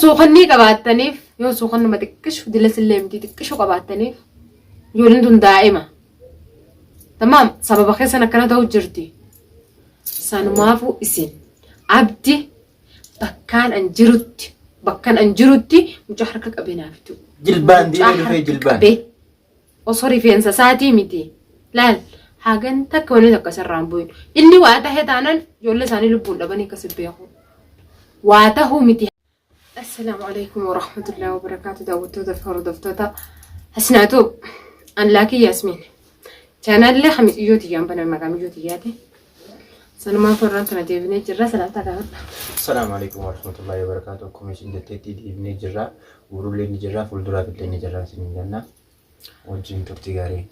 suuqannii qabaattaniif yoo suuqannuma xiqqishu dilasillee miti xiqqishu qabaattaniif ijoolleen tun daa'ima. Tamaam sababa keessan akkana ta'u jirti. Sanumaafuu isin abdi bakkaan an jirutti bakkan an jirutti mucaa harka qabee naaf fidu. Jilbaan Mucaa deemee dhufee harka jilbaan. qabee osoo rifeensa isaatii miti. Laal hagan takka wanni takka isarraa hin bu'in. Inni waa tahe taanaan ijoollee isaanii lubbuun dhabanii akkas hin beeku. Waa tahuu miti. Assalaamu alaikum warahmatullahi wabarakaatu daawwattoota fi hordoftoota Hasnaatu Anlaakii Yaasmiin. Chaanaallee hamixiyyoo tiyyaan baname maqaa miyyoo tiyyaati. Sanumaan forraan tana deebinee jirra salaamtaa gaafadha. Assalaamu alaikum warahmatullahi wabarakatuh. Akkuma isin jetteetti deebinee jirra. Urullee ni jirra. Fuulduraaf illee ni jirra isin jenna. Wajjin turtii gaarii.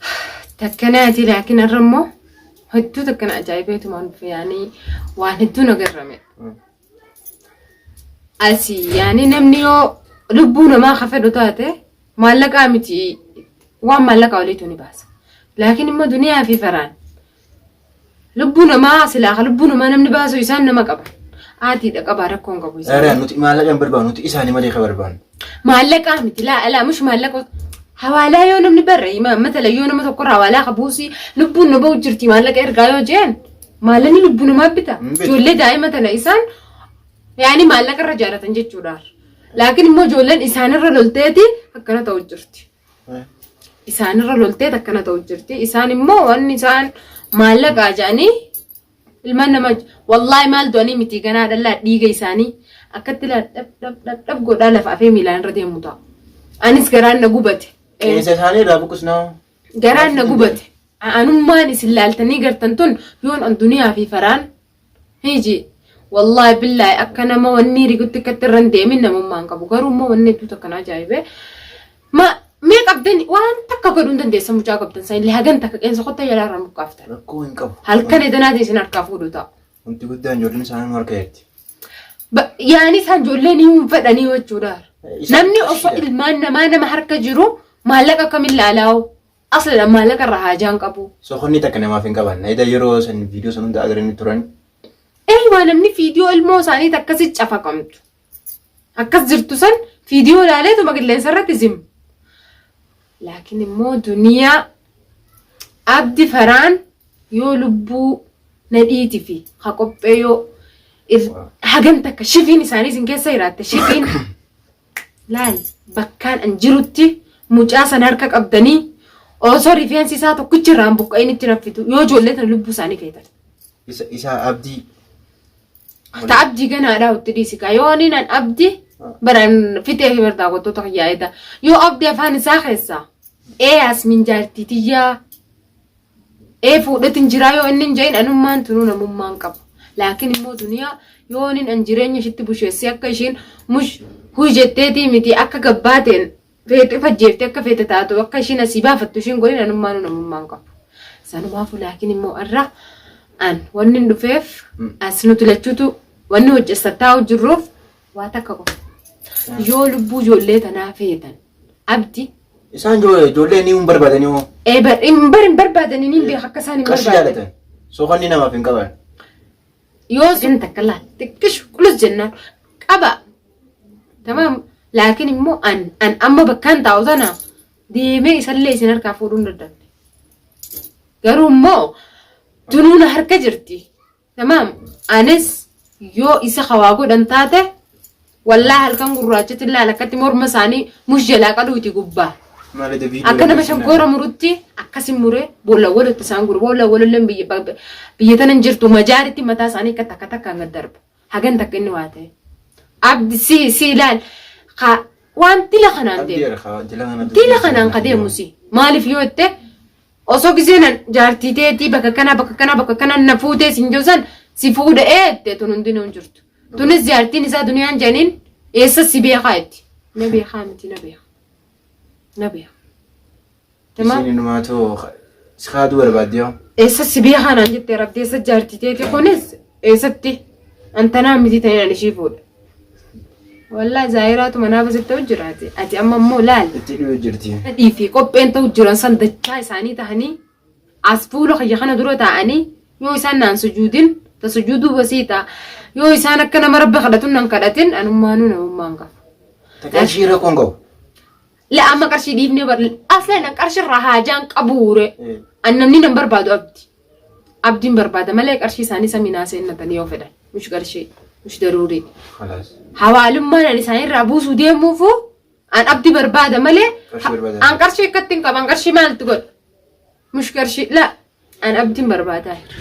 Takkanaati laakiin har'a immoo hedduu takkana ajaa'ibeetumaan dhufe yaanii waan hedduu na garrame. Asii yaanii namni yoo lubbuu namaa ka fedhu taate maallaqaa miti waan maallaqaa oliitu ni baasa. Laakiin immoo duniyaa fi faraan lubbuu namaa silaa ka lubbuu namaa namni baasu isaan nama qaba. Aatiidha qabaa rakkoon qabu isaan. Aaraa nuti maallaqa hin barbaannu nuti isaanii malee ka barbaannu. Maallaqaa miti laa alaa mush maallaqa hawaalaa yoo namni barre hima matala yoo nama tokkorraa hawaalaa ka buusii lubbuun nu ba'u jirti maallaqa ergaa yoo jeen maallaqni lubbuu namaa bita. Hin bitu. Ijoollee daa'ima tana isaan yaani maallaqa irra jaalatan jechuudha. Laakiin immoo ijoolleen isaanirra lolteeti akkana ta'u jirti. Isaanirra lolteet akkana ta'u jirti. Isaan immoo wanni isaan maallaqaa jedhanii ilmaan namaa wallaahi maal du'anii miti ganaa dhallaa dhiiga isaanii akkatti laa dhab dhab dhab dhab godhaa lafa afee miilaan irra deemu ta'a. Anis garaan na gubate. Qeensa isaanii irraa buqqisnaa. Garaan na gubate. Anummaan isin laaltanii gartan tun yoon an duniyaa fi faraan hiji wallaahi billaahi akka nama wanni rigutti akkatti irra hin deemin namummaa hin qabu garuu immoo wanni hedduu takka na ajaa'ibe ma mee qabdan waan takka godhuu hin dandeessa mucaa qabdan san illee hagan takka qeensa kotta jalaa irraa muqqaaftan Rakkoo hin qabu. halkan edanaatiin isin harkaa fuudhu ta'a. Wanti guddaan ijoolleen isaanii nu harka jirti. Yaani isaan ijoolleen hin fedhanii jechuudha. Isaan Namni osoo qarshiidha. ilmaan namaa nama harka jiru maallaqa akkamiin laalaa'u? Asliidhaan maallaqa irraa haajaa hin qabu. Soqonni takka namaaf hin qaban. Eda yeroo san viidiyoo san hunda agaranii turan. Eeywa namni fiidiyoo ilmoo isaaniit akkasi cafaqamtu. Akkas jirtu san fiidiyoo ilaaleetuma qilleensa irratti zim. Laakiin immoo duniyaa abdi faraan yoo lubbuu nadhiiti fi ha qophee yoo hagam takka shifiin isaanii isin keessa jiraatte shifiin Laal bakkaan an jirutti mucaa sana harka qabdanii osoo rifeensi isaa tokkichi irraa hin buqqa'in itti raffitu yoo ijoollee tana lubbuu isaanii feetan. Isa isa abdii. Ta abdii ganaadhaa itti dhiisi kaa yoo ani nan abdi baran fixee fi bardaa gootota kiyyaa edaa yoo abdi afaan isaa keessaa ee Yaasmin jaartii tiyyaa Ee fuudhetin jiraa yoo inni hin jahin anummaan tunuu namummaan qaba. Laakiin immoo duniyaa yoo inni an jireenya ishitti busheessee akka ishiin mush huy jetteetii miti akka gabbaateen feete fajjeefte akka feete taatu akka ishiin asii baafattu ishiin godhin anummaanuu namummaan qabu. Sanumaafu laakiin immoo irra an wanni hin dhufeef as nuti lachuutu wanni hojjessataa jirruuf waa takka qofa. Yoo lubbuu ijoollee tanaa feetan abdi Isaan ijoollee ni hin barbaadanii hoo. Ee bar hin bar hin barbaadanii niin beeka akka isaan hin Qarshii barbaadani. jaalatan. Soqonni namaaf hin qaban. Yoo sun takka laal xiqqishu qulus jennaan qaba. Tamaam laakiin immoo an an amma bakkaan taa'u tana deemee isallee isin harkaa fuudhuu hin danda'amne. Garuu immoo tunuuna harka jirti. Tamaam anis yoo isa hawaa godhan taate wallaa halkan gurraachatti laal akkatti morma isaanii mush jalaa qaluuti gubbaa. Maal eda viidiyoo Akka nama irratti shonkoora murutti akkasin muree boolla walitti isaan guru boolla walilleen biyya biyya tana hin jirtu majaaritti mataa isaanii akka takka takkaan gad darba. Hagan takka inni waa ta'e. Abdi si si ilaal ka waan dila kanaan Abdii deemu. harkaa dila kana Dila kanaan ka deemu si maaliif yoo jette Osoo gisee nan jaartii teetii bakka kanaa bakka kanaa bakka kanaa na fuutee sin jiru san si fuudha eette tun hundinuu hin jirtu. Tunis jaartiin isaa duniyaan jedhaniin eessa si beekaa jetti. Na beekaa miti na beeka. Na beeka. Tamaam. Isiin inumaatu si kaaduu barbaadde yoo. Eessa si beekaa naan jette rabbi eessa jaartii teetii kunis eessatti antanaa miti ta'in ani ishii fuudha. Wallaahi zaahiraatu manaa basitti ta'u jiraate. Ati amma immoo laal. Itti dhiyoo jirti. Nadhii fi qopheen ta'u jiran san dachaa isaanii tahanii as fuula kiyya kana dura taa'anii yoo isaan naan sujuudin ta sujuuduu basiita yoo isaan akka nama rabbi kadhatun nan kadhatin anummaanuu namummaan qabu. Qarshii rakkoon qabu. La amma qarshii dhiifnee bar aslan an qarshii irraa haajaan qabuure. An namni nan barbaadu abdi. Abdiin barbaada malee qarshii isaanii saminaa seennatanii yoo fedhan. Mush qarshii mush daruurii. Khalaas. Hawaalummaan an isaanirraa buusuu deemuufu an abdi barbaada malee Qarshii barbaada. an qarshii akkatti hin qaban qarshii maaltu godha? Mush qarshii la an abdiin barbaadaa jira.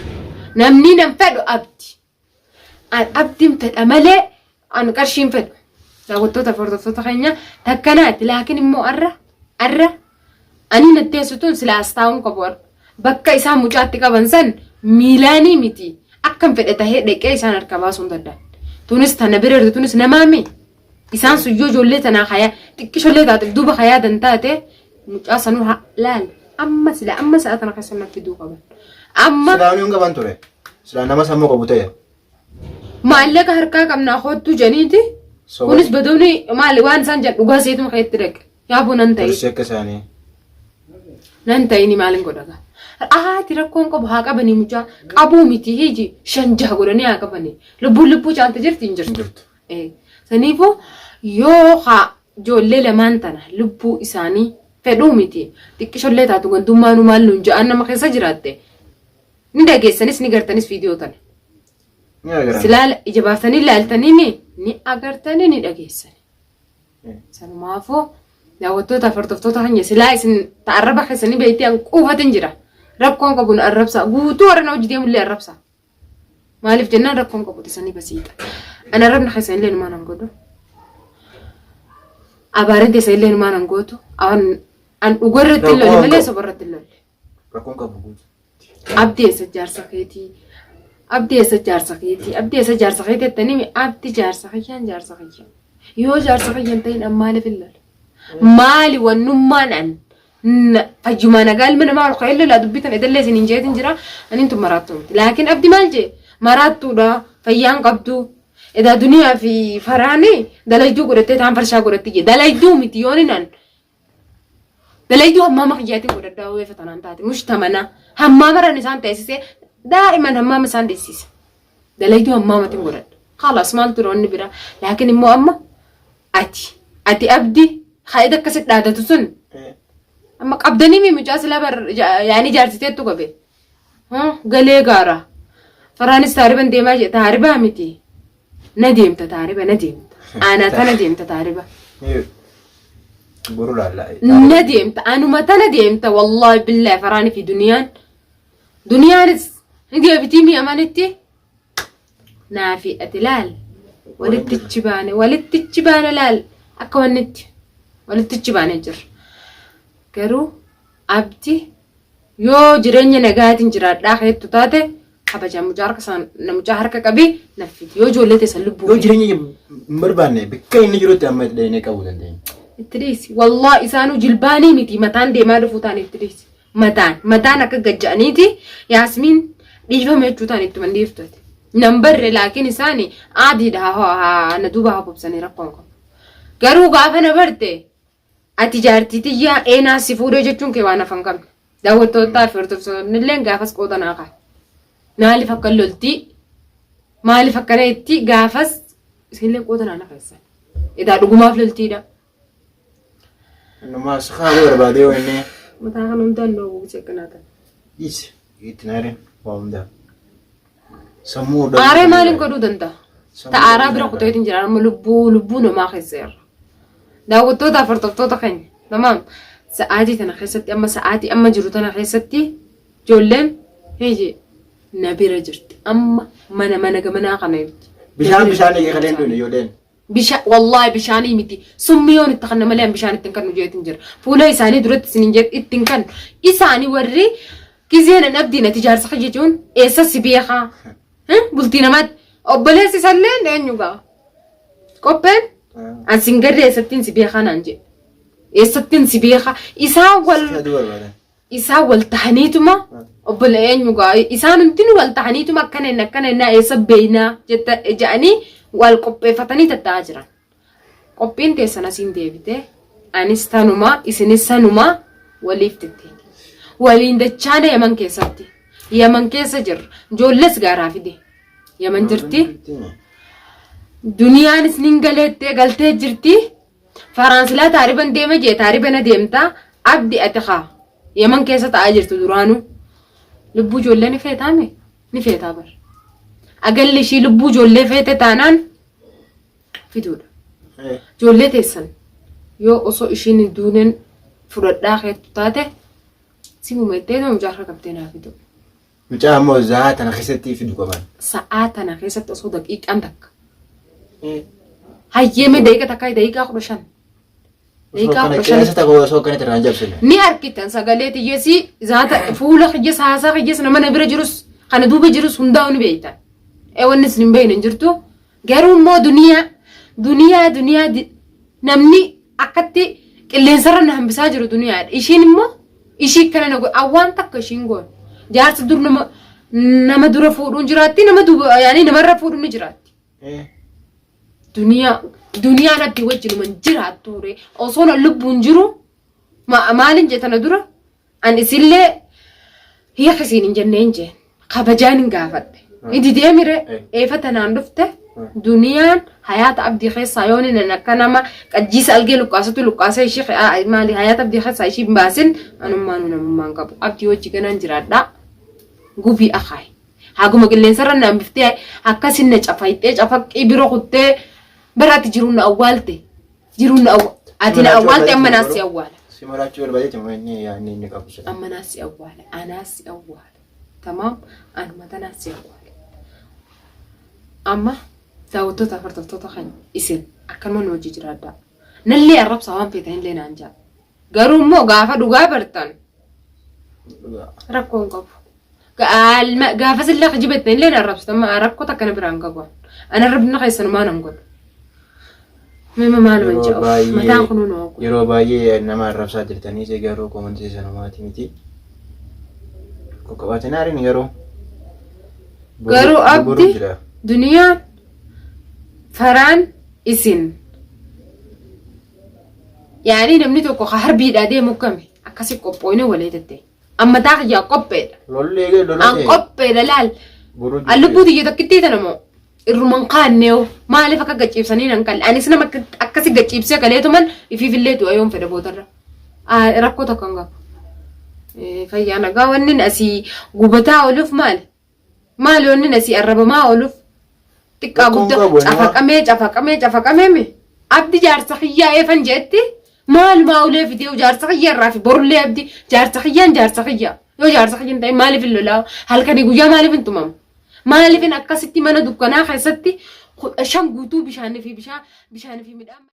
Namni nan fedhu abdi. An abdiin fedha malee an qarshiin fedhu. Daawwattoota fi hordoftoota keenya takkanaati laakiin immoo arra arra ani natteessu tun silaa as taa'uun qabu arra. Bakka isaan mucaatti qaban san miilaanii miti akkan fedhe tahee dhaqee isaan harka baasuu hin danda'an. Tunis tana bira jirtu tunis namaami. Isaan sun yoo ijoollee tanaa hayaa xiqqishollee taateef duuba hayaa dan taate mucaa sanuu haa laal amma sila amma sa'a tana keessa na fiduu qaban. Amma Silaa hin qaban ture. Silaa nama sammuu qabu ta'e. maallaqa harkaa qabnaa koottuu janiiti. Soba. Kunis badoonni maali waan isaan jedhan dhugaa seetuma keetti dhaqe. Yaaboo nan ta'e. Tursi akka isaanii. Nan ta'ini maalin godha gaa. Haati rakkoon qabu haa qabanii mucaa qabuu miti hiji shan jaha godhanii haa qabanii. Lubbuun lubbuu caalti jirti hin jirtu. Hin jirtu. Saniifuu yoo haa ijoollee lamaan tana lubbuu isaanii fedhuu miti xiqqishollee taatu gandummaanuu maal nuun ja'aan nama keessa jiraatte ni dhageessanis ni gartanis viidiyoo tana. Ni agarra. Silaa ija baaftanii ilaaltanii ni agartanii ni dhageessani. Sanumaafuu daawwattoota fi hordoftoota keenya silaa isin ta arraba keessanii beektee an quufatin jira. Rakkoon qabu nu arrabsa. Guutuu warra na hojii deemullee arrabsa. Maaliif jennaan rakkoon qabu isanii basiidha. An arrabni keessan illee numaan an godhu. Abaaren teessan illee numaan an gootu. An an dhuga irratti hin lolle malee soba irratti hin lolle. Rakkoon qabu guutuu. Abdii eessa jaarsa keetii? Abdii eessa jaarsa keetii? Abdii eessa jaarsa keetii jettanii abdi jaarsa kiyyaan jaarsa kiyya. Yoo jaarsa kiyya hin ta'in an maaliif hin lola? Maali wannummaan an Fayyumaa nagaa ilma namaa ol ka'ee lolaa dubbii tana edallee isin hin jeetin jira. Anin tun maraattuu miti. Laakiin abdi maal jee maraattuudha fayyaan qabdu. Edaa duniyaa fi faraani dalayduu godhattee taan farshaa godhatti jee dalayduu miti yoon nan dalayduu hammaama kiyyaatiin godhadhaa weefa tanaan taate mushtamana hammaamaran isaan teessisee daa'iman hammaama isaan deessisa. Dalayduu hammaamatiin godhadha. Khalas maal ture wanni biraa. Laakiin immoo amma Ati ati abdi haid akkasi dhaadatu sun amma qabdanii mi mucaa silaa bar yaani jaarsiteettu qabe galee gaara faraanis taariban deemaa jee taaribaa miti na deemta taariba na deemta aanaa tana deemta taariba Boru laalla. na deemta anuma tana deemta wallaahi billaahi faraanii fi duniyaan duniyaanis ni deebitii mi amanitti Naafi ati laal walittichi baane walittichi baane laal akka wannitti walittichi baane jirra. Garuu abdi yoo jireenya nagaatiin jiraadhaa keettu taate kabajaa mucaa harka isaan mucaa harka qabii naffiti yoo ijoollee teessan lubbuu Yoo jireenya hin barbaanne bakka inni jirutti amma itti dhaqnee qabuu dandeenya. Itti dhiisi. Wallah isaanuu jilbaanii miti mataan deemaa dhufuu ta'an itti dhiisi. Mataan mataan akka gajja'aniiti Yaasmiin dhiifama jechuu ta'an ittuma hin dhiiftu ati. Nan barre laakiin isaani aadiidha haa haa na duuba haa bobsanii rakkoon qabu. Garuu gaafa na barte ati jaartii tiyyaa eenaa si fuudhee jechuun kee waan hafan qabne. Daawwattootaa fi hordoftoonni illee gaafas qooda naa ka'a. Maaliif akka loltii maaliif akkana itti gaafas isinillee qooda naa keessan. Edaa dhugumaaf loltiidha. Numaa si kaa'uu barbaadee yoo inni Mataa kana hundaan nu haguugse akkanaa ta'e. dhiisi itti naareen waa hundaa. Sammuu Aaree maaliin godhuu danda'a? Ta aaraa bira kuteetiin jira amma lubbuu lubbuu namaa keessa irra. Daawwattootaaf hordoftoota keenya tamaam sa'aatii tana keessatti amma sa'aatii amma jiru tana keessatti ijoolleen hiji na bira jirti amma mana mana gamanaa kana jirti. Bishaan bishaan eegee kaleen duune ijoolleen. Bisha wallahi bishaanii miti summii yoon itti kanna malee an bishaan itti hin kannu jeetin jira. Fuula isaanii duratti isin hin jedhu itti hin kannu. Isaanii warri gizeen an abdiin ati jaarsa kiyya jechuun eessa si beekaa? Bultii namaatti obboleessi isallee eenyu gaa? Qopheen an sin garree eessattiin si beekaa naan jedhe. Eessattiin si beekaa? Isaan wal Aduu barbaadan. Isaan wal tahaniituma obbola eenyu gaa isaan hundinuu wal tahaniituma akkana inni akkana innaa eessa beeynaa jetta jedhanii wal qopheeffatanii tatta'aa jiran. Qophiin teessan asiin deebite anis tanuma isinis sanuma waliif tetteenya. Waliin dachaana Yaman keessatti. Yaman keessa jirra. Ijoolles gaaraa fide. Yaman jirti. Duniyaanis nin galeettee galtee jirti. Faraan silaa taariban deema jee taaribana deemtaa abdi ati kaa Yeman keessa ta'aa jirtu duraanuu. Lubbuu ijoollee ni feetaame? Ni feetaa bar. Agalli ishii lubbuu ijoollee feete taanaan fiduudha. Ijoollee teessan yoo osoo ishiin hin duuneen fudhadhaa keettu taate si mumettee mucaa harka qabdee naa fidu. Mucaa ammoo zahaa tana keessatti fidu qaban. Sa'aa tana keessatti osoo daqiiqaan takka. Hayyeeme daqiiqa takka daqiiqaa 15. Daqiiqaa 15. Qilleensa takka osoo akkanatti irraan jabsine. Ni arkitan sagalee tiyyesii zaata fuula kiyyas haasaa kiyyas nama na bira jirus kana duuba jirus hundaa'u ni beektan. Ee wanni isin hin beekne hin jirtu. Garuu immoo duniyaa duniyaa duniyaa namni akkatti qilleensarra na hambisaa jiru duniyaadha. Ishiin immoo ishii kana na godhe awwaan takka ishiin goone. Jaarsa dur nama nama dura fuudhuun jiraatti nama duuba yaani namarra fuudhuun ni jiraatti. Duniyaa duniyaan abdii wajjinuman jiraattu ture osoo na lubbuun jiru maalin jetana dura an isillee hiika isiin hin jenneen jeen kabajaan hin gaafadhe. Ni didee mire eefa tanaan dhufte duniyaan hayaata abdii keessaa yoo inni akka nama qajjiisa algee luqqaasatu luqqaasee ishii maali hayaata abdii keessaa ishii hin baasin anummaanuu namummaan qabu abdii wajji ganaan jiraadhaa gubii akaay. Haguma qilleensarra na hambiftee akkasin na cafayxee cafaqqii bira kuttee bara ati jiruun na awwaalte jiruun na ati na awwaalte amma naas si awwaala. Si maraachuu barbaadeeti moo inni yaadni inni qabu sana. Amma naas si awwaala anaas si awwaala tamaam anuma tanaas si awwaala. Amma daawwattoota hordoftoota keenya isin akkanuma nu hojii jiraadhaa. Nallee arrabsaa waan feetanillee naan jaa. Garuu immoo gaafa dhugaa bartan rakkoo hin qabu. Gaafa sillee kijibattan illee na arrabsitan ma rakkoo takka na biraan qabu. Ana arrabna keessanumaa nan godhu. Mima maaluma Yeroo jedhu baay'ee mataan kunuu na ogu. yeroo baay'ee nama arrabsaa jirtanii se garuu komantii sanumaati miti. Qoqqobaatiin aariin garuu. Garuu Boruu abdi jira. duniyaan faraan isin yaani namni tokko ka harbiidhaa deemu kami akkasi qophooyne walii tette. Amma taa kiyyaa qopheedha. Lolli eegee lola An ta'e. qopheedha laal. Boruu An lubbuu tiyya takkittii tana moo irruman kaanneewu maaliif akka gachiibsanii nan kalle anis nama akkasi gachiibsee kaleetuman ifiifillee du'a yoon fedha boodarra. Rakkoo tokko hin qabu. Fayyaa nagaa wanni asii gubataa ooluuf maali? Maali wanni asii arrabamaa ooluuf? Xiqqaa Rakkoon guddaa qabu, nama- cafaqamee cafaqamee cafaqamee mi? Abdi jaarsa kiyyaa eefan jeetti maalumaa ulee fidee jaarsa kiyyaa irraa fi borullee abdi jaarsa kiyyaan jaarsa kiyyaa yoo jaarsa kiyya hin ta'in maaliif hin lolaa halkanii guyyaa maaliif hin tumamu maaliif hin akkasitti mana dukkanaa keessatti 15 guutuu bishaanii fi bishaan bishaanii fi midhaan.